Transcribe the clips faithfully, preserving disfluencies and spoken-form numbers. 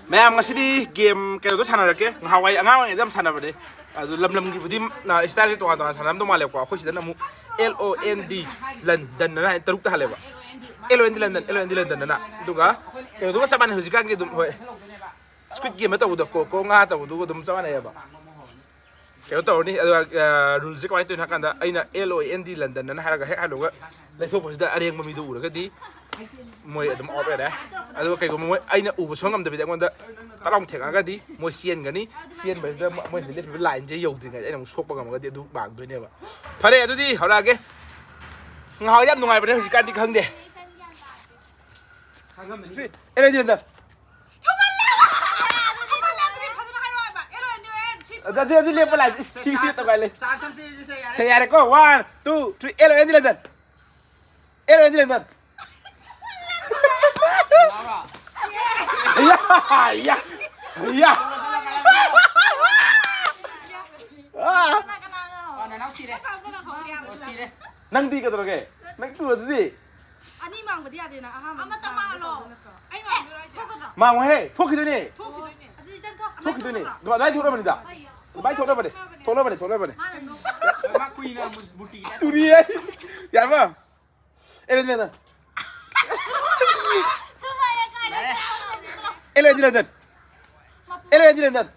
ꯃꯌꯥꯝ, ꯉꯁꯤꯗꯤ ꯒꯦꯝ ꯀꯩꯅꯣꯗꯣ ꯁꯥꯟꯅꯔꯛꯀꯦ꯫ ꯉꯍꯥꯟꯋꯥꯏ ꯑꯉꯥꯡ ꯑꯣꯏꯔꯤꯉꯩꯗ ꯌꯥꯝ ꯁꯥꯟꯅꯕꯅꯦ꯫ ꯑꯗꯨ ꯂꯝ ꯂꯝꯒꯤꯕꯨꯗꯤ ꯁ꯭ꯇꯥꯏꯜꯁꯦ ꯇꯣꯉꯥꯟ ꯇꯣꯉꯥꯟ ꯁꯥꯟꯅꯔꯝꯗꯧ ꯃꯥꯜꯂꯦꯕꯀꯣ꯫ ꯑꯩꯈꯣꯏ ꯁꯤꯗꯅ ꯑꯃꯨꯛ ꯑꯦꯜ ꯑꯣ ꯑꯦꯟ ꯗꯤ, ꯂꯟꯗꯟ ꯑꯅ ꯍꯥꯏꯅ ꯇꯔꯨꯛꯇ ꯍꯜꯂꯦꯕ꯫ ꯑꯦꯜ ꯑꯣ ꯑꯦꯟ ꯗꯤ ꯂꯟꯗꯟ, ꯑꯦꯜ ꯑꯣ ꯑꯦꯟ ꯗꯤ ꯂꯟꯗꯟ ꯑꯅ꯫ ꯑꯗꯨꯒ ꯀꯩꯅꯣꯗꯨꯒ ꯆꯞ ꯃꯥꯟꯅꯩ ꯍꯧꯖꯤꯛꯀꯥꯟꯒꯤ ꯑꯗꯨꯝ, ꯍꯣꯏ꯫ ꯁ꯭ꯀꯨꯏꯗ ꯒꯦꯝꯗ ꯇꯧꯕꯗꯣ, ꯀꯣ ꯀꯣ ꯉꯥ ꯇꯧꯕꯗꯨꯒ ꯑꯗꯨꯝ ꯆꯞ ꯃꯥꯟꯅꯩꯌꯦꯕ꯫ ꯀꯩꯅꯣ ꯇꯧꯔꯅꯤ꯫ ꯑꯗꯨꯒ ꯔꯨꯜꯁꯦ ꯀꯃꯥꯏꯅ ꯇꯧꯔꯤꯅꯣ ꯍꯥꯏ ꯀꯥꯟꯗ, ꯑꯩꯅ ꯑꯦꯜ ꯑꯣ ꯑꯦꯟ ꯗꯤ ꯂꯟꯗꯟ ꯑꯅ ꯍꯥꯏꯔꯒ ꯍꯦꯛ ꯍꯜꯂꯨꯔꯒ ꯂꯩꯊꯣꯛꯄꯁꯤꯗ ꯑꯔꯦꯡꯕ ꯃꯤꯗꯨ ꯎꯔꯒꯗꯤ ꯃꯣꯏ ꯑꯗꯨꯝ ꯑꯥꯎꯠ ꯑꯣꯏꯔꯦ꯫ ꯑꯗꯨꯒ ꯀꯩꯒꯨꯝꯕ ꯃꯣꯏ ꯑꯩꯅ ꯎꯕ ꯁꯨꯡꯉꯝ ꯉꯝꯗꯕꯤꯗ ꯑꯩꯉꯣꯟꯗ ꯇꯔꯥꯃꯨꯛ ꯊꯦꯡꯉꯛꯑꯒꯗꯤ ꯃꯣꯏ ꯆꯦꯟꯒꯅꯤ꯫ ꯆꯦꯟꯕꯁꯤꯗ ꯃꯣꯏ ꯍꯧꯖꯤꯛ ꯂꯦꯞꯄꯤꯕ ꯂꯥꯏꯟꯁꯦ ꯌꯧꯗ꯭ꯔꯤꯉꯩꯗ ꯑꯩꯅ ꯑꯃꯨꯛ ꯁꯣꯛꯄ ꯉꯝꯃꯒꯗꯤ ꯑꯗꯨ ꯃꯥꯡꯗꯣꯏꯅꯦꯕ꯫ ꯐꯔꯦ, ꯑꯗꯨꯗꯤ ꯍꯧꯔꯛꯑꯒꯦ꯫ ꯉꯍꯥꯟꯋꯥꯏ ꯌꯥꯝ ꯅꯨꯡꯉꯥꯏꯕꯅꯦ, ꯍꯧꯖꯤꯛꯀꯥꯟꯗꯤ ꯈꯪꯗꯦ꯫ ꯑꯦꯜ ꯑꯣ ꯑꯦꯟ ꯗꯤ ꯂꯟꯗꯟ꯫ ꯑꯗꯨ, ꯑꯗꯨ, ꯑꯗꯨ ꯂꯦꯞꯄ ꯂꯥꯏꯟ꯫ ꯁꯤ, ꯁꯤ ꯇꯧꯒꯥꯏ ꯂꯩ꯫ ꯁꯦ, ꯌꯥꯔꯦꯀꯣ꯫ One, two, three꯫ L O N ꯗꯤ ꯂꯟꯗꯟ꯫ ꯑꯦꯜ ꯑꯣ ꯑꯦꯟ ꯗꯤ ꯂꯟꯗꯟ꯫ ꯌꯥ, ꯌꯥ, ꯌꯥ꯫ ꯑꯥ꯫ ꯅꯅꯥꯎ ꯁꯤꯔꯦ꯫ ꯑꯣ, ꯁꯤꯔꯦ꯫ ꯅꯪꯗꯤ ꯀꯩꯗꯧꯔꯒꯦ? ꯅꯪ ꯇꯨ ꯑꯗꯨꯗꯤ꯫ ꯑꯅꯤ ꯃꯥꯡꯕꯗꯤ ꯌꯥꯗꯦꯅ, ꯑꯍꯥꯟꯕ ꯑꯃꯇ ꯃꯥꯡꯒꯦ ꯃꯥꯡꯉꯣ꯫ ꯇꯧꯕ ꯅꯠꯇ꯭ꯔꯣ? ꯑꯩ ꯃꯥꯡꯗꯣꯏꯔꯣ ꯍꯥꯏꯁꯦ? ꯊꯣꯛꯀꯗ꯭ꯔꯣ? ꯃꯥꯡꯉꯣꯍꯦ, ꯊꯣꯛꯈꯤꯗꯣꯏꯅꯦ꯫ ꯊꯣꯛꯈꯤꯗꯣꯏꯅꯦ꯫ ꯑꯗꯨꯗꯤ ꯆꯠꯈ꯭ꯔꯣ꯫ ꯊꯣꯛꯈꯤꯗꯣꯏꯅꯦ꯫ ꯑꯗꯨꯃꯥꯏꯅ ꯊꯣꯛꯅꯕꯅꯤꯗ꯫ ꯑꯗꯨꯃꯥꯏꯅ ꯊꯣꯛꯅꯕꯅꯦ꯫ ꯊꯣꯛꯅꯕꯅꯦ, ꯊꯣꯛꯅꯕꯅꯦ꯫ ꯃꯥꯅ ꯅꯣꯛꯄ꯫ ꯃꯥ ꯀꯨꯏꯅ ꯃꯨ-, ꯃꯨꯔꯇꯤ ꯇꯥꯏꯞ ꯇꯨꯔꯤ ꯍꯥꯏ꯫ ꯌꯥꯔꯕ? ꯑꯦꯂꯦꯟ ꯂꯦꯟꯗꯟ꯫ ꯊꯨꯃꯥꯏ ꯌꯥ ꯀꯥꯏꯗ ꯌꯥꯔꯦ꯫ ꯆꯠꯂꯣ꯫ ꯑꯦꯂꯦꯟ ꯂꯦꯟꯗꯟ꯫ ꯑꯦꯂꯦꯟ ꯂꯦꯟꯗꯟ꯫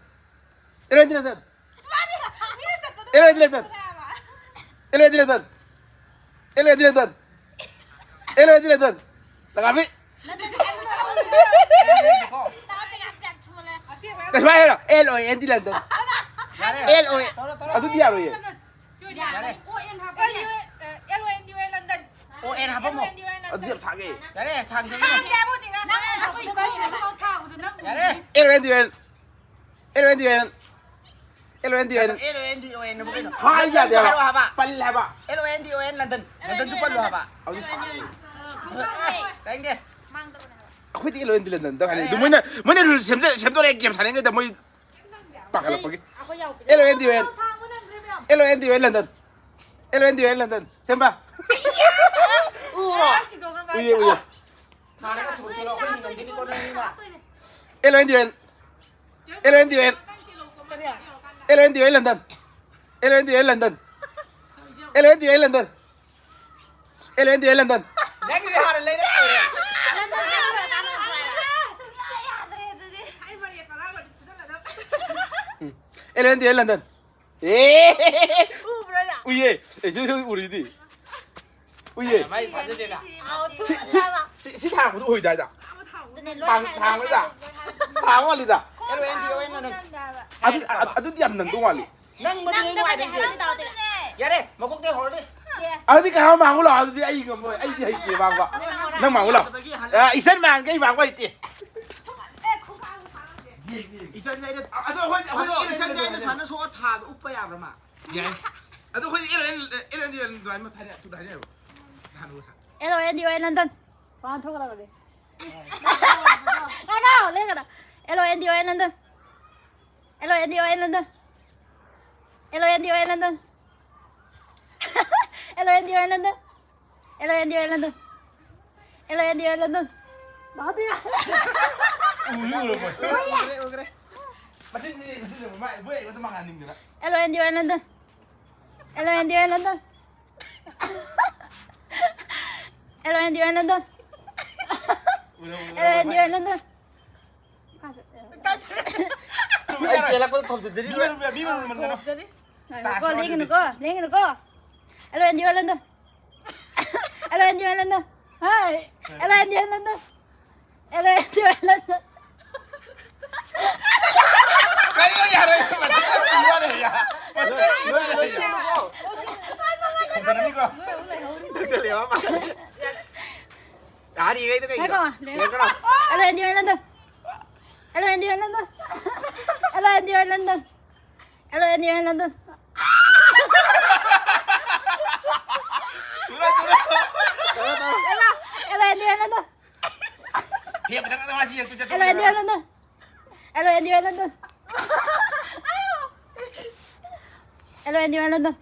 ꯑꯦꯂꯦꯟ ꯂꯦꯟꯗꯟ꯫ ꯃꯥꯅꯤ꯫ ꯃꯤꯅ ꯆꯠꯄꯗꯣ ꯑꯦꯂꯦꯟ ꯂꯦꯟꯗꯟ꯫ ꯍꯥꯏꯕ꯫ ꯑꯦꯂꯦꯟ ꯂꯦꯟꯗꯟ꯫ ꯑꯦꯂꯦꯟ ꯂꯦꯟꯗꯟ꯫ ꯑꯦꯜ ꯑꯣ ꯑꯦꯟ ꯗꯤ ꯂꯟꯗꯟ꯫ ꯂꯒꯥꯕꯤ꯫ ꯀꯩꯁꯨ ꯍꯥꯏꯔꯣ꯫ ꯑꯦꯜ ꯑꯣ ꯑꯦꯟ ꯗꯤ ꯂꯟꯗꯟ꯫ ꯌꯥꯔꯦ꯫ L O and. ꯇꯧꯔꯣ, ꯇꯧꯔꯣ꯫ ꯑꯗꯨꯗꯤ ꯌꯥꯔꯣꯏꯌꯦ꯫ ꯌꯥꯔꯦ꯫ ꯑꯣ ꯑꯦꯟ ꯍꯥꯞꯄꯅꯦ꯫ L O N D O N London. ꯑꯣ and ꯍꯥꯞꯄꯝꯃꯣ꯫ L O N D O N London. ꯑꯗꯨꯗꯤ ꯌꯥꯝ ꯁꯥꯡꯉꯦ꯫ ꯌꯥꯔꯦ, ꯁꯥꯡꯁꯦ꯫ ꯁꯥꯡꯁꯦ ꯍꯥꯏꯕ ꯅꯠꯇꯦ, ꯅꯪ ꯑꯁ ꯀꯩꯅꯣ ꯊꯥꯕꯗꯣ ꯅꯪ ꯌꯥꯔꯦ꯫ L O N D O and. L O N D O and. L O N D O and. L O N D O and ꯍꯥꯏꯕ ꯀꯩꯅꯣ? ꯍꯥꯏ ꯌꯥꯗꯦ ꯍꯥꯏꯕ꯫ ꯍꯥꯏꯔꯛꯑꯣ ꯍꯥꯏꯕ꯫ ꯄꯜꯂꯦ ꯍꯥꯏꯕ꯫ L O N D O N London. ꯂꯟꯗꯟꯁꯨ ꯄꯜꯂꯣ ꯍꯥꯏꯕ꯫ ꯍꯧꯖꯤꯛ ꯁꯥꯡꯉꯦ꯫ ꯇꯥꯅꯤꯡꯗꯦ꯫ ꯑꯩꯈꯣꯏꯗꯤ ꯑꯦꯜ ꯑꯣ ꯑꯦꯟ ꯗꯤ ꯂꯟꯗꯟꯗ ꯍꯥꯏꯅꯩ꯫ ꯑꯗꯨ ꯃꯣꯏꯅ, ꯃꯣꯏꯅ ꯔꯨꯜ ꯁꯦꯝꯖ-, ꯁꯦꯝꯗꯣꯔꯛꯑꯦ ꯒꯦꯝ ꯁꯥꯟꯅꯔꯤꯉꯩꯗ ꯃꯣꯏ ꯄꯥꯈꯠꯂꯛꯄꯒꯤ꯫ ꯑꯩꯈꯣꯏ ꯌꯥꯎꯕꯗꯤ L O N D O and. ꯊꯥꯡꯕ ꯅꯪꯗ꯭ꯔꯦ ꯃꯌꯥꯝ꯫ L O N D O N London. L O N D O N London. ꯍꯦꯝꯕ꯫ ꯁꯤꯗꯣꯛꯈ꯭ꯔꯕ ꯎꯏꯌꯦ, ꯎꯏꯌꯦ꯫ ꯊꯥꯔꯒ ꯁꯨꯕ ꯁꯦꯝꯕ ꯑꯩꯈꯣꯏ ꯅꯪꯒꯅꯤꯀꯣ ꯅꯪꯒꯤꯅ꯫ L O N D O and. L O N D O and. L O N D O N London. L O N D O N London. L O N D O N London. L O N D O N London. ꯅꯪꯒꯤꯗꯤ ꯍꯥꯟꯅ ꯂꯩꯔꯛ ꯂꯩꯔꯦ꯫ ꯎꯝ꯫ L O N D O N London. ꯑꯦ! ꯎꯕ꯭ꯔꯣ ꯅꯪ? ꯎꯏꯌꯦ꯫ ꯑꯦ, ꯁꯤ, ꯁꯤ ꯎꯔꯤꯗꯤ꯫ ꯎꯏꯌꯦ꯫ ꯃꯥꯏ ꯐꯥꯖꯗꯦꯗ꯫ ꯁꯤ, ꯁꯤ, ꯁꯤ, ꯁꯤ ꯊꯥꯡꯕꯗꯣ ꯑꯣꯏꯗꯥꯏꯗ? ꯑꯗꯨꯅꯦ ꯂꯣꯏ ꯊꯥꯡ-, ꯊꯥꯡꯕꯗ? ꯊꯥꯡ ꯃꯥꯜꯂꯤꯗ꯫ ꯈꯣꯡ L O N D O and ꯊꯥꯡꯕ ꯅꯪ꯫ ꯅꯪꯗꯕ꯫ ꯑꯗꯨ, ꯑꯗꯨ, ꯑꯗꯨꯗꯤ ꯌꯥꯝ ꯅꯪꯗꯧ ꯃꯥꯜꯂꯤ꯫ ꯅꯪꯕꯗꯨꯅꯦ ꯅꯪꯕꯅꯦ ꯅꯨꯡꯉꯥꯏꯔꯤꯁꯦ꯫ ꯍꯥꯏꯕ ꯇꯧꯗꯦ꯫ ꯌꯥꯔꯦ, ꯃꯀꯣꯛꯇꯩ ꯍꯧꯔꯅꯤ꯫ ꯑꯦ꯫ ꯑꯗꯨꯗꯤ ꯀꯅꯥ ꯃꯥꯡꯉꯨ ꯂꯥꯛꯑꯣ? ꯑꯗꯨꯗꯤ ꯑꯩ ꯉꯝꯃꯣꯏ꯫ ꯑꯩꯗꯤ ꯍꯩꯇꯦ ꯃꯥꯡꯕ꯫ ꯅꯪ ꯃꯥꯡꯉꯨ ꯂꯥꯛꯑꯣ꯫ ꯑ, ꯏꯆꯟ ꯃꯥꯡꯒꯦ, ꯑꯩ ꯃꯥꯡꯕ ꯍꯩꯇꯦ꯫ ꯏꯆꯟꯁꯦ ꯑꯩꯅ ꯑꯗꯣ ꯑꯩꯈꯣꯏ, ꯑꯗꯣ ꯑꯩꯈꯣꯏ ꯏꯆꯟꯁꯦ ꯑꯩꯅ ꯁꯨꯃꯥꯏꯅ ꯁꯣꯛꯑ ꯊꯥꯗ ꯎꯞꯄ ꯌꯥꯕ꯭ꯔꯥ ꯃꯥ? ꯌꯥꯏ꯫ ꯑꯗꯣ ꯑꯩꯈꯣꯏꯗꯤ L N, L N D L ꯑꯗꯨꯃꯥꯏꯅ ꯃꯊꯥ ꯇꯨ ꯊꯥꯏꯅꯦꯕ꯫ ꯅꯍꯥꯟ ꯎꯕ ꯊꯥ꯫ L O N D O N London. ꯁꯨꯃꯥꯏꯅ ꯊꯣꯛꯀꯗꯕꯅꯤ꯫ ꯉꯥꯏꯈꯣ, ꯂꯦꯡꯒꯅꯨ꯫ L O N D O N London. L O N D O N London. L O N D O N London. L O N D O N London. L O N D O N London. L O N D O N London. ꯃꯍꯥꯗꯦꯕ꯫ ꯎꯔꯨ, ꯎꯔꯨ, ꯎꯔꯨ꯫ ꯎꯔꯦ, ꯎꯔꯦ꯫ ꯃꯆꯤꯟ, ꯃꯆꯤꯟ, ꯃꯆꯤꯟ, ꯃꯥꯏ, ꯃꯣꯏ ꯑꯩꯉꯣꯟꯗ ꯃꯉꯥꯜ ꯅꯤꯡꯗꯅ꯫ L O N D O N London. L O N D O N London. L O N D O N London. ꯎꯔꯦ, ꯎꯔꯦ, L O N D O N London. ꯑꯩ ꯆꯦꯜꯂꯛꯄꯗ ꯊꯣꯝꯖꯤꯟꯖꯔꯤ ꯂꯣꯏ꯫ ꯃꯤ ꯃꯔꯨꯝ ꯃꯟꯗꯅ꯫ ꯉꯥꯏꯈꯣꯀꯣ, charge ꯂꯦꯡꯒꯅꯨꯀꯣ, ꯂꯦꯡꯒꯅꯨꯀꯣ꯫ L O N D O N London. L O N D O N London. ꯍꯥꯏ꯫ L O N D O N London. L O N D O N London. ꯀꯔꯤꯅꯣ ꯌꯥꯔꯣꯏ? ꯃꯊꯪ ꯌꯥꯔꯣꯏ ꯌꯥ꯫ ꯃꯊꯪ ꯌꯥꯔꯣꯏ ꯌꯥ꯫ ꯊꯣꯝꯖꯤꯜꯂꯅꯤꯀꯣ꯫ ꯊꯣꯝꯖꯤꯜꯂꯦꯕ ꯃꯥ꯫ ꯌꯥꯔꯤꯉꯩꯗ ꯀꯩꯒꯤꯅꯣ? ꯉꯥꯏꯈꯣ, ꯂꯦꯡꯒꯅꯨ꯫ ꯂꯦꯡꯒꯅꯨ꯫ L O N D O N London. L O N D O N London. L O N D O N London. L O N D O N London. ꯊꯨꯔꯣ, ꯊꯨꯔꯣ꯫ ꯇꯧꯔꯣ, ꯇꯧꯔꯣ꯫ L O N D O N London. ꯐꯦ ꯃꯊꯛ ꯃꯊꯛ ꯃꯥꯁꯤ ꯌꯦꯡ two ꯆꯠꯊꯣꯛ L O N D O N London. L O N D O N London. L O N D O N London.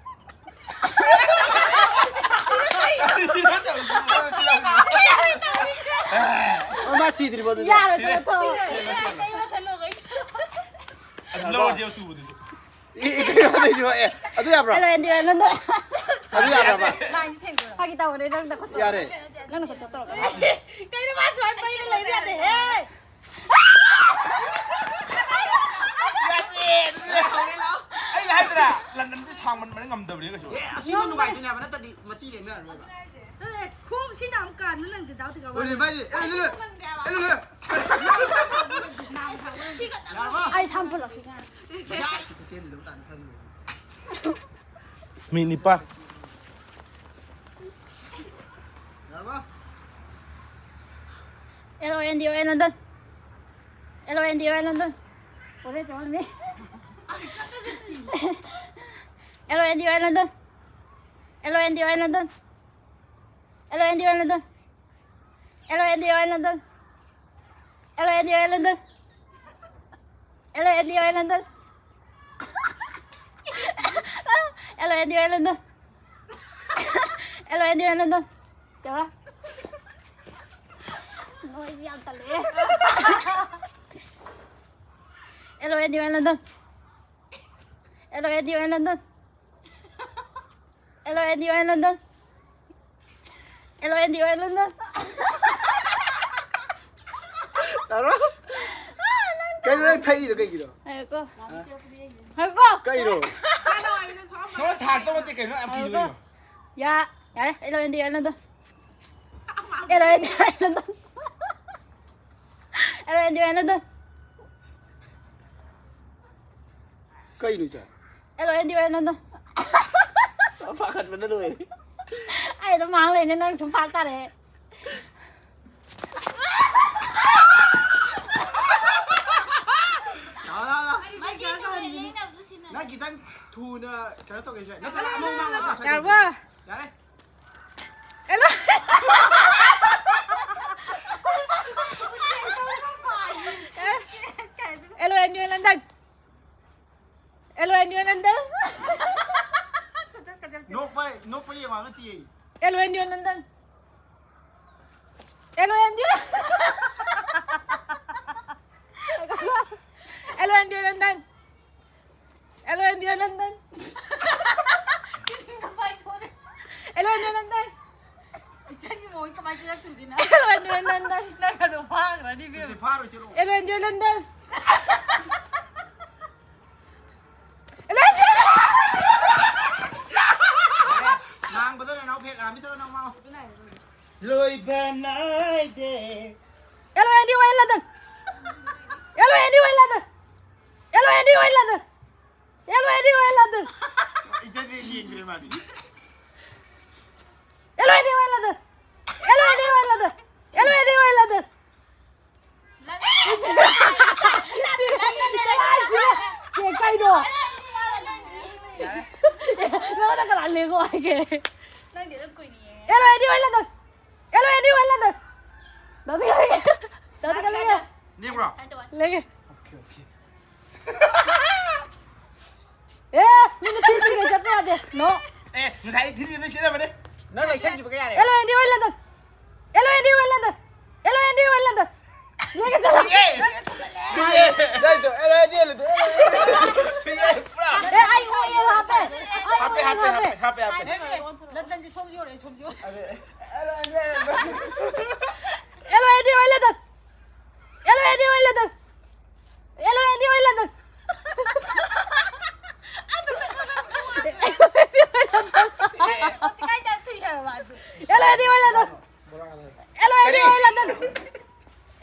ꯑꯣ, ꯃꯥ ꯁꯤꯗ꯭ꯔꯤꯕꯣ ꯑꯗꯨꯗꯤ? ꯌꯥꯔꯣꯏ, ꯆꯠꯊꯣꯛꯑꯣ꯫ ꯖꯦꯜ ꯇꯨꯕꯗꯨꯁꯨ꯫ ꯑꯦ, ꯑꯦ, ꯀꯩꯅꯣ ꯍꯥꯏꯁꯤꯕꯣ? ꯑꯦ, ꯑꯗꯨ ꯌꯥꯕ꯭ꯔꯣ? ꯑꯦꯂꯣ, ꯑꯦꯟꯗꯤ ꯑꯣꯏ ꯂꯟꯗꯟ꯫ ꯑꯗꯨ ꯌꯥꯕ꯭ꯔꯕ? ꯂꯥꯏꯟꯁꯤ ꯊꯦꯡꯗꯣꯔꯣ꯫ ꯐꯥꯒꯤ ꯇꯧꯕꯅꯦ, ꯅꯪ ꯅꯈꯨꯠꯇꯣ ꯌꯥꯔꯦ꯫ ꯅꯪ ꯅꯈꯨꯠꯇꯣ ꯇꯧꯔꯛꯀꯅꯨ꯫ ꯀꯩꯅꯣ ꯃꯥ ꯁꯨꯃꯥꯏ ꯄꯩꯔ ꯂꯩꯕ ꯌꯥꯗꯦꯍꯦ꯫ ꯌꯥꯗꯦ, ꯑꯗꯨꯗꯤ ꯍꯧꯔꯦ ꯂꯥꯎ꯫ ꯑꯩꯅ ꯍꯥꯏꯗ꯭ꯔꯥ? ꯂꯟꯗꯟꯗꯤ ꯁꯥꯡꯃꯟꯕꯅ ꯉꯝꯗꯕꯅꯦ ꯀꯩꯁꯨ꯫ ꯑꯦ, ꯑꯁꯤꯅ ꯅꯨꯡꯉꯥꯏꯗꯣꯏꯅꯦ ꯍꯥꯏꯕ, ꯅꯠꯇ꯭ꯔꯗꯤ ꯃꯆꯤ ꯂꯦꯡꯅꯔꯔꯣꯏꯕ꯫ ꯑꯦ, ꯈꯣꯡ ꯁꯤꯅ ꯑꯃꯨꯛ ꯀꯥꯟꯕ ꯅꯪꯗꯦ, ꯗꯥꯎ ꯇꯤꯀꯥ ꯍꯣꯏꯅꯦ, ꯋꯥꯠꯂꯤ꯫ ꯚꯥꯏ, ꯑꯦ, ꯑꯗꯨꯅ, ꯑꯦ, ꯑꯗꯨꯅ꯫ ꯌꯥꯔꯕ? ꯑꯩ ꯁꯝ ꯄꯨꯜꯂꯛꯀꯦ꯫ ꯌꯥ, ꯁꯤ ꯈꯨꯆꯦꯟꯁꯤꯗ ꯇꯥꯟꯅ ꯐꯝꯃꯤꯅꯦ꯫ ꯃꯤ ꯅꯤꯄꯥꯟ꯫ ꯌꯥꯔꯕ? L O N D O N London. L O N D O N London. ꯍꯣꯔꯦꯟ ꯆꯠꯂꯝꯃꯤ꯫ L O N D O N London. L O N D O N London. L O N D O N London. L O N D O N London. L O N D O N London. L O N D O N London. L O N D O N London. L O N D O N London. ꯀꯩꯕ? ꯅꯣꯏꯗꯤ ꯌꯥꯝ ꯇꯜꯂꯦ꯫ L O N D O N London. L O N D O N London. L O N D O N London. L O N D O N London. ꯇꯥꯔꯣ? ꯀꯩꯅꯣ ꯅꯪ ꯊꯛꯏꯗꯣ ꯀꯩꯒꯤꯅꯣ? ꯉꯥꯏꯈꯣꯀꯣ꯫ ꯉꯥꯏꯈꯣꯀꯣ꯫ ꯀꯩꯅꯣ? ꯅꯪ ꯊꯥꯛꯇꯧ ꯅꯠꯇꯦ ꯀꯩꯅꯣ ꯌꯥꯝ ꯀꯤꯗꯣꯏꯅꯣ? ꯉꯥꯏꯈꯣꯀꯣ꯫ ꯌꯥ-, ꯌꯥꯔꯦ, L O N D O N London. L O N D O N London. L O N D O N London. ꯀꯩꯅꯣ ꯏꯆꯦ? L O N D O N London. ꯄꯥꯈꯠꯄꯅ ꯂꯣꯏꯔꯦ꯫ ꯑꯩ ꯑꯗꯨꯝ ꯉꯥꯡ ꯂꯩꯅꯦ, ꯅꯪ ꯁꯨꯝ ꯐꯥ ꯇꯥꯔꯦ꯫ ꯂꯥꯎ, ꯂꯥꯎ, ꯂꯥꯎ꯫ ꯅꯪ ꯈꯤꯇꯪ ꯊꯨꯅ ꯀꯩꯅꯣ ꯇꯧꯒꯦꯁꯦ꯫ ꯅꯠꯇ꯭ꯔꯒ ꯑꯃ ꯃꯃꯥꯡ ꯃꯃꯥꯡ ꯌꯥꯔꯕꯣ? ꯌꯥꯔꯦ꯫ ꯑꯦꯂꯣ-, ꯑꯦ, L O N D O N London. L O N D O N London. ꯅꯣꯛꯄ, ꯅꯣꯛꯄ ꯌꯦꯡꯉꯣ ꯍꯥꯏꯕ ꯅꯠꯇꯤꯌꯦ꯫ L O N D O N London. L O N D O N London. L O N D O N London. Hello, India, London. Hello, India, London. ꯏꯆꯟꯒꯤ ꯃꯑꯣꯡ ꯀꯃꯥꯏꯅ ꯆꯠꯂꯛꯇꯣꯏꯅꯣ? Hello, India, London. ꯅꯪ ꯑꯗꯨꯝ ꯐꯥꯈ꯭ꯔꯅꯤ ꯏꯕꯦꯝꯃ꯫ ꯐꯥꯔꯣꯏ ꯆꯠꯂꯣ꯫ Hello, India, London. Hello, India, London. ꯉꯥꯡꯕꯗ ꯅꯅꯥꯎ fat ꯂꯥꯝꯃꯤ ꯆꯠꯂꯣ ꯅꯪ ꯃꯥ꯫ ꯂꯣꯏꯕ ꯅꯥꯏꯗꯦ꯫ Hello, India, London. Hello, India, London. Hello, India, London. Hello, India, London. ꯏꯆꯟꯗꯤ ꯌꯦꯡꯗ꯭ꯔꯦ ꯃꯥꯗꯤ꯫ Hello, India, London. Hello, India, London. Hello, India, London. ꯀꯩꯅꯣ? ꯅꯉꯣꯟꯗ ꯀꯅꯥ ꯂꯦꯡꯉꯣ ꯍꯥꯏꯒꯦ? ꯅꯪꯗꯤ ꯑꯗꯨꯝ ꯀꯨꯏꯅ ꯌꯦꯡꯉꯦ꯫ Hello, India, London. Hello, India, London. ꯗꯥꯗꯤ ꯂꯩꯒꯦ꯫ ꯗꯥꯗꯤ ꯂꯩꯒꯦ꯫ ꯅꯦꯛꯕ꯭ꯔꯣ? ꯍꯥꯏ ꯇꯧꯕ꯫ ꯂꯩꯒꯦ꯫ Okay, okay. ꯑꯦ, ꯃꯤꯅ ꯊꯤꯟ ꯊꯤꯟꯒꯩ ꯆꯠꯄ ꯌꯥꯗꯦ꯫ No. ꯑꯦ, ꯉꯁꯥꯏ ꯊꯤꯟ ꯊꯤꯟ ꯂꯣꯏ ꯁꯤꯖꯤꯟꯅꯕꯅꯦ꯫ ꯅꯪ ꯂꯩꯁꯟꯈꯤꯕꯒ ꯌꯥꯔꯦ꯫ Hello, India, London. Hello, India, London. Hello, India, London. ꯂꯩꯒꯦ ꯆꯠꯂꯣ꯫ ꯊꯨꯏꯌꯦ꯫ ꯊꯨꯏꯌꯦ꯫ ꯅꯪꯗꯣ ꯑꯦ, ꯑꯦ, ꯑꯦ, ꯑꯦ, ꯊꯨꯏꯌꯦ, ꯄꯨꯔꯥ꯫ ꯑꯦ, ꯑꯩ ꯑꯣ ꯑꯦꯜ ꯍꯥꯞꯄꯦ꯫ ꯑꯩ ꯑꯣ ꯍꯥꯞꯄꯦ, ꯑꯦꯜ ꯍꯥꯞꯄꯦ, ꯍꯥꯞꯄꯦ꯫ ꯍꯥꯞꯄꯦ, ꯍꯥꯞꯄꯦ, ꯍꯥꯞꯄꯦ꯫ ꯂꯟꯗꯟꯁꯦ ꯁꯣꯝ ꯌꯧꯔꯛꯑꯦ, ꯁꯣꯝ ꯌꯧꯔꯛꯑꯦ꯫ Hello, India, London. Hello, India, London. Hello, India, London. ꯀꯥꯏꯗ ꯊꯨꯏ ꯍꯥꯏꯕ ꯃꯥꯁꯨ꯫ Hello, India, London. Hello, India, London.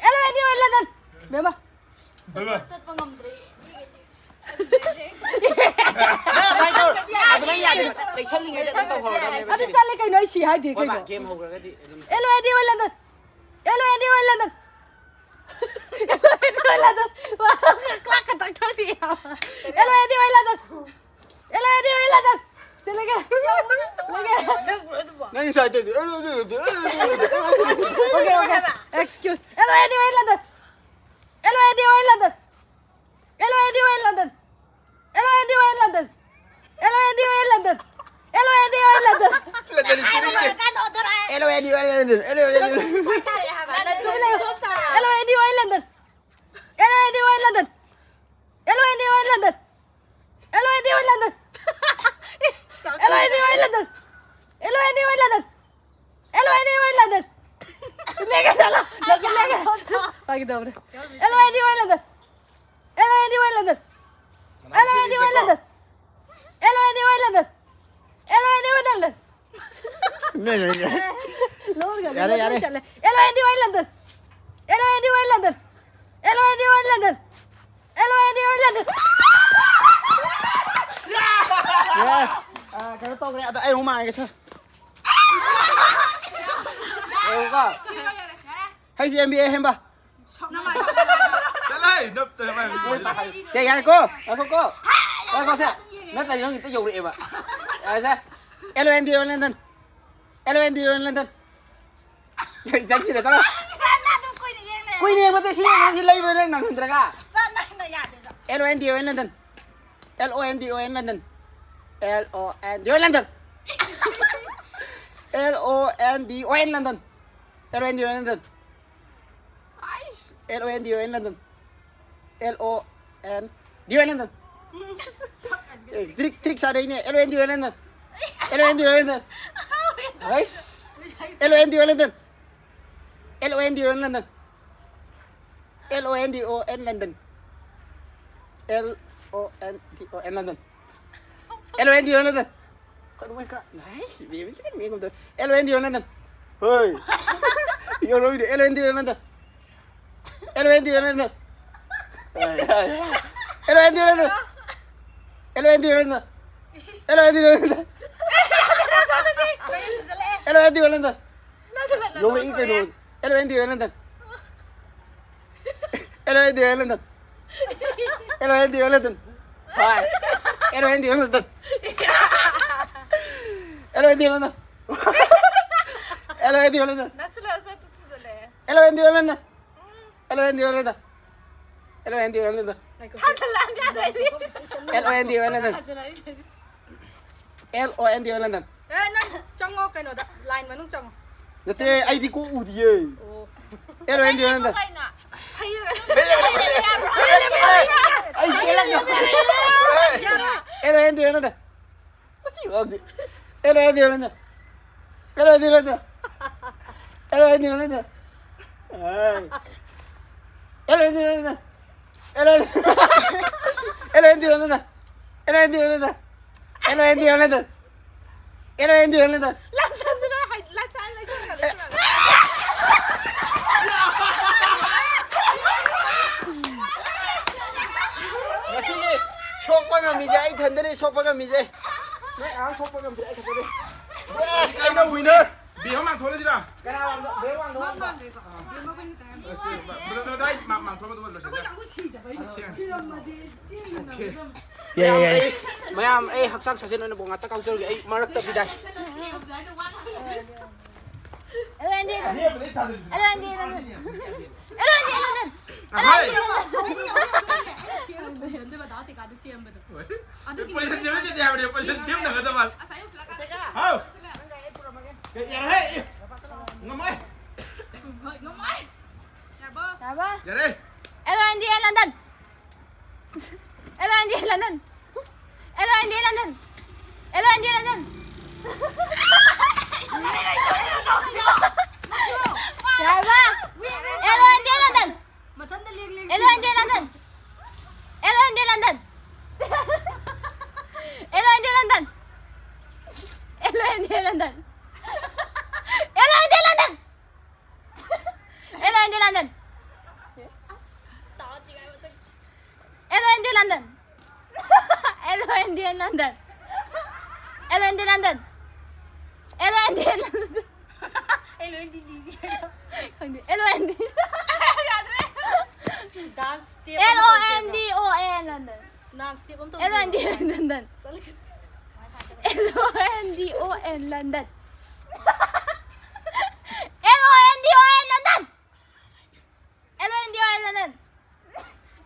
Hello, India, London. ꯕꯦꯝꯃ꯫ ꯕꯦꯝꯃ꯫ ꯆꯠꯄ ꯉꯝꯗ꯭ꯔꯦ꯫ ꯅꯪ ꯑꯗꯨꯃꯥꯏꯅ ꯇꯧ-, ꯑꯗꯨꯃꯥꯏꯅ ꯌꯥꯗꯦ꯫ ꯂꯩꯁꯜꯂꯤꯉꯩꯗ ꯑꯗꯨꯝ ꯇꯧꯍꯧꯔꯗꯕꯅꯦꯕ ꯑꯗꯨ ꯁꯤꯗꯤ꯫ ꯆꯠꯂꯦ ꯀꯩꯅꯣ, ꯑꯩ ꯁꯤ ꯍꯥꯏꯗꯦ ꯍꯣꯏ ꯕꯥ, ꯀꯩꯅꯣ꯫ game ꯍꯧꯈ꯭ꯔꯒꯗꯤ ꯑꯗꯨꯝ꯫ Hello, India, London. Hello, India, London. Hello, India, London. ꯋꯥ, ꯀ꯭ꯂꯥꯛ ꯈꯛꯇꯪ ꯊꯣꯛꯂꯛꯑꯦ꯫ Hello, India, London. Hello, India, London. ꯆꯠꯂꯒꯦ꯫ ꯂꯩꯒꯦ꯫ ꯅꯪꯕ꯭ꯔꯣ ꯑꯗꯨꯕꯣ? ꯅꯪ ꯉꯁꯥꯏ ꯇꯧꯔꯤꯗꯣ꯫ Okay, okay. Excuse. Hello, India, London. Hello, India, London. Hello, India, London. Hello, India, London. Hello, India, London. Hello, India, London. London ꯏꯁꯄꯤꯔꯤꯠꯁꯦ꯫ Hello, India, London. Hello, India, London. Hello, India, London. Hello, India, London. Hello, India, London. Hello, India, London. Hello, India, London. ꯀꯩꯗꯧꯔꯦ? L O N D O N London. L O N D O N London. L O N D O N London. L O N D O N London. L O N D O N London. ꯂꯣꯏꯔꯦ, ꯂꯣꯏꯔꯦ꯫ ꯂꯣꯏꯔꯦ, ꯌꯥꯔꯦ, ꯂꯣꯏꯔꯦ, ꯌꯥꯔꯦ꯫ ꯆꯠꯂꯦ꯫ L O N D O N London. L O N D O N London. L O N D O N London. L O N D O N London. Yes. ꯑꯥ, ꯀꯩꯅꯣ ꯇꯧꯈ꯭ꯔꯦ꯫ ꯑꯗꯣ ꯑꯩ ꯑꯃꯨꯛ ꯃꯥꯡꯉꯒꯦ, ꯁꯥꯔ꯫ ꯌꯦꯡꯉꯨꯀꯣ꯫ ꯍꯩꯁ ꯑꯦꯝ ꯕꯤ ꯑꯦ ꯍꯦꯝꯕ꯫ ꯆꯠꯂꯣꯍꯦ, ꯅꯞꯇꯅ ꯃꯥꯏ ꯃꯤꯠ ꯀꯣꯏ ꯇꯥꯍꯜꯂꯤ꯫ ꯁꯦ, ꯌꯥꯔꯦꯀꯣ? ꯉꯥꯏꯈꯣꯀꯣ꯫ ꯉꯥꯏꯈꯣ, ꯁꯦ꯫ ꯅꯠꯇ꯭ꯔꯗꯤ ꯅꯪ ꯍꯦꯛꯇ ꯌꯧꯔꯛꯑꯦꯕ꯫ ꯌꯥꯔꯦ, ꯁꯦ꯫ L O N D O N London. L O N D O N London. ꯆꯠꯁꯤꯔꯦ, ꯆꯠꯂꯣ꯫ ꯅꯪ ꯑꯗꯨꯝ ꯀꯨꯏꯅ ꯌꯦꯡ ꯂꯩꯔꯦ꯫ ꯀꯨꯏꯅ ꯌꯦꯡꯕꯗ ꯁꯤ ꯌꯦꯡꯕꯗ ꯁꯤ ꯂꯩꯕꯗ ꯅꯪ ꯅꯪꯍꯟꯗ꯭ꯔꯒ꯫ ꯅꯪ ꯅꯪꯅ ꯌꯥꯗꯦꯗ꯫ L O N D O N London. L O N D O N London. L O N D O N London. L O N D O N London. L O N D O N London. L O N D O N London. L O N D O N London. ꯑꯦ, trick, trick ꯁꯥꯗꯣꯏꯅꯦ꯫ L O N D O N London. L O N D O N London. ꯍꯩꯁ꯫ L O N D O N London. L O N D O N London. L O N D O N London. L O N D O N London. L O N D O N London. ꯀꯩꯅꯣ ꯃꯣꯏ ꯈꯔ, ꯍꯩꯁ, baby ꯈꯤꯇꯪ ꯃꯤꯉꯣꯟꯗ꯫ L O N D O N London. ꯍꯣꯏ꯫ ꯌꯧꯔꯛꯑꯣꯏꯗꯤ L O N D O N London. L O N D O N London. ꯍꯣꯏ, ꯍꯣꯏ, ꯍꯣꯏ꯫ L O N D O N London. L O N D O N London. ꯏꯁ, ꯏꯁ꯫ L O N D O N London. L O N D O N London. ꯅꯪꯁꯨ ꯂꯟꯅ ꯌꯧꯔꯛꯏ ꯀꯩꯅꯣ꯫ ꯇꯧꯔꯛꯑꯦ꯫ L O N D O N London. L O N D O N London. L O N D O N London. ꯍꯣꯏ꯫ L O N D O N London. L O N D O N London. L O N D O N London. ꯅꯛꯁꯤꯜꯂꯛꯑꯁꯨ ꯊꯨ-, ꯊꯨꯖꯜꯂꯛꯑꯦ꯫ L O N D O N London. L O N D O N London. L O N D O N London. ꯊꯥꯖꯜꯂꯛꯑꯅꯤ ꯑꯗꯩꯗꯤ꯫ L O N D O N London. ꯊꯥꯖꯜꯂꯛꯑꯅꯤ ꯑꯗꯩꯗꯤ꯫ L O N D O N London. ꯑꯦ, ꯅꯪ ꯆꯪꯉꯣ ꯀꯩꯅꯣꯗ, line ꯃꯅꯨꯡ ꯆꯪꯉꯣ꯫ ꯅꯠꯇꯦ, ꯑꯩꯗꯤ ꯀꯣꯛ ꯎꯗꯤꯌꯦ꯫ ꯑꯣ꯫ L O N D O N London. ꯀꯩꯅꯣ? ꯐꯩꯔꯒ ꯑꯩ ꯆꯦꯜꯂꯛꯅꯕ꯫ ꯌꯥꯔꯣꯏ꯫ L O N D O N London. ꯃꯁꯤ ꯑꯉꯥꯡꯁꯦ꯫ L O N D O N London. L O N D O N London. L O N D O N London. ꯑꯥꯏ꯫ L O N D London. L O N D London. L O N D London. L O N D London. L O N D London. ꯉꯁꯤꯒꯤ ꯁꯣꯛꯄ ꯉꯝꯃꯤꯁꯦ ꯑꯩ ꯏꯊꯟꯗꯅꯦ, ꯁꯣꯛꯄ ꯉꯝꯃꯤꯁꯦ꯫ ꯅꯣꯏ ꯑꯉꯥꯡ ꯁꯣꯛꯄ ꯉꯝꯗ꯭ꯔꯦ, ꯑꯩ ꯈꯛꯇꯅꯦ꯫ Yes, ꯑꯩꯅ winner. ꯕꯦꯝꯃ ꯃꯥꯡꯊꯣꯛꯍꯜꯂꯁꯤꯔꯥ? ꯀꯅꯥ ꯋꯥꯡꯗ-, ꯕꯦꯝ ꯋꯥꯡꯗ ꯋꯥꯡꯕ? ꯃꯥꯡꯗꯦ꯫ ꯑꯁꯤ, ꯕ꯭ꯔꯗꯔ, ꯕ꯭ꯔꯗꯔ, ꯑꯩ ꯃꯥ-, ꯃꯥꯡꯊꯣꯛꯑꯒ ꯑꯗꯨꯝ ꯂꯣꯏꯁꯤꯟꯖꯔꯒꯦ꯫ ꯑꯩꯈꯣꯏ ꯀꯥꯡꯕꯨ ꯁꯤꯗꯕꯩꯅꯦ꯫ ꯊꯦꯡꯉꯦ꯫ ꯁꯤꯔꯝꯃꯗꯤ ꯆꯦꯟꯒꯗꯕꯅꯦ꯫ ꯌꯥꯏ, ꯌꯥꯏ, ꯌꯥꯏ꯫ ꯃꯌꯥꯝ, ꯑꯩ ꯍꯛꯆꯥꯡ ꯁꯥꯖꯦꯜ ꯑꯣꯏꯅ ꯕꯣ ꯉꯥꯛꯇ ꯀꯥꯎꯖꯔꯒꯦ꯫ ꯑꯩ ꯃꯔꯛꯇ ꯕꯤꯗꯥꯏ꯫ ꯑꯦꯜ ꯑꯣ ꯑꯦꯟ ꯗꯤ꯫ ꯑꯍꯦꯟꯕꯗꯩ ꯊꯥꯖꯤꯜꯂꯨ꯫ ꯑꯦꯜ ꯑꯣ ꯑꯦꯟ ꯗꯤ꯫ ꯑꯍꯣꯏ꯫ ꯑꯗꯨꯒꯤ position ꯁꯦꯝꯍꯟꯒꯦ ꯍꯥꯏꯕꯅꯦ, position ꯁꯦꯝꯅꯒꯗꯕ꯫ ꯍꯥꯎ꯫ ꯌꯥꯔꯦꯍꯦ꯫ ꯉꯝꯃꯣꯏ꯫ ꯌꯥꯔꯕꯣ? ꯌꯥꯔꯦ꯫ ꯑꯦꯜ ꯑꯣ ꯑꯦꯟ ꯗꯤ ꯑꯦ ꯂꯟꯗꯟ꯫ ꯑꯦꯜ ꯑꯣ ꯑꯦꯟ ꯗꯤ ꯑꯦ ꯂꯟꯗꯟ꯫ ꯑꯦꯜ ꯑꯣ ꯑꯦꯟ ꯗꯤ ꯑꯦ ꯂꯟꯗꯟ꯫ ꯑꯦꯜ ꯑꯣ ꯑꯦꯟ ꯗꯤ ꯑꯦ ꯂꯟꯗꯟ꯫ ꯌꯥꯔꯕ? ꯑꯦꯜ ꯑꯣ ꯑꯦꯟ ꯗꯤ ꯑꯦ ꯂꯟꯗꯟ꯫ ꯃꯊꯟꯇ ꯂꯦꯡ ꯂꯦꯡ ꯑꯦꯜ ꯑꯣ ꯑꯦꯟ ꯗꯤ ꯑꯦ ꯂꯟꯗꯟ꯫ ꯑꯦꯜ ꯑꯣ ꯑꯦꯟ ꯗꯤ ꯑꯦ ꯂꯟꯗꯟ꯫ ꯑꯦꯜ ꯑꯣ ꯑꯦꯟ ꯗꯤ ꯑꯦ London. L O N ꯗꯤ ꯑꯦ London. L O N ꯗꯤ ꯑꯦ London. L O N ꯗꯤ London. L O N ꯗꯤ London. L O N ꯗꯤ London. L O N ꯗꯤ London. L O N ꯗꯤ London. ꯑꯩ ꯂꯣꯏ ꯗꯤ ꯗꯤ ꯗꯤ ꯍꯥꯏꯔꯣ꯫ ꯈꯪꯗꯦ꯫ L O N ꯗꯤ꯫ ꯌꯥꯗ꯭ꯔꯦ꯫ Dance step L ꯑꯃ ꯑꯣ N D ꯇꯧꯁꯦꯕ꯭ꯔꯣ? O N London. Dance step ꯑꯃ L O N D ꯇꯧꯁꯦꯕ꯭ꯔꯣ? ꯂꯟꯗꯟ꯫ ꯆꯠꯂꯒꯦ꯫ L O N D O N London. L O N D O N London. L O N D O N London.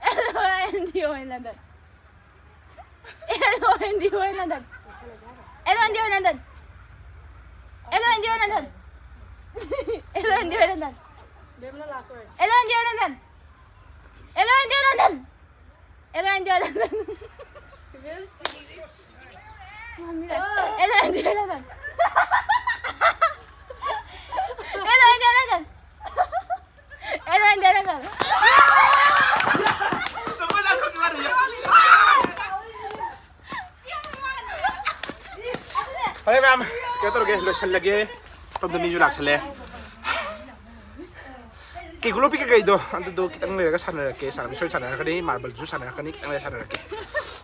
L O N D O N London. L O N D O N London. L O N D O N London. L O N D O N London. L O N D O N London. ꯕꯦꯝꯃꯅ last ꯑꯣꯏꯔꯁꯤ꯫ L O N D O N London. L O N D O N London. L O N D O N London. ꯕꯦꯝ ꯁꯤꯔꯦ꯫ L O N D O N London. L O N D O N London. L O N D O N London. ꯐꯔꯦ ꯃꯌꯥꯝ, ꯀꯩꯅꯣ ꯇꯧꯔꯒꯦ, ꯂꯣꯏꯁꯜꯂꯒꯦ꯫ ꯁꯣꯝꯗ ꯃꯤꯁꯨ ꯂꯥꯛꯁꯜꯂꯦ꯫ ꯀꯦꯀꯨ ꯂꯣꯄꯤ ꯀꯩꯀꯩꯗꯣ ꯑꯗꯨꯗꯣ ꯈꯤꯇꯪ ꯂꯩꯔꯒ ꯁꯥꯟꯅꯔꯛꯀꯦ꯫ ꯁꯥꯟꯅꯕꯁꯨ ꯁꯥꯟꯅꯔꯛꯀꯅꯤ, ꯃꯥꯔꯕꯜꯁꯨ ꯁꯥꯟꯅꯔꯛꯀꯅꯤ, ꯈꯤꯇꯪ ꯂꯩꯔ ꯁꯥꯟꯅꯔꯛꯀꯦ꯫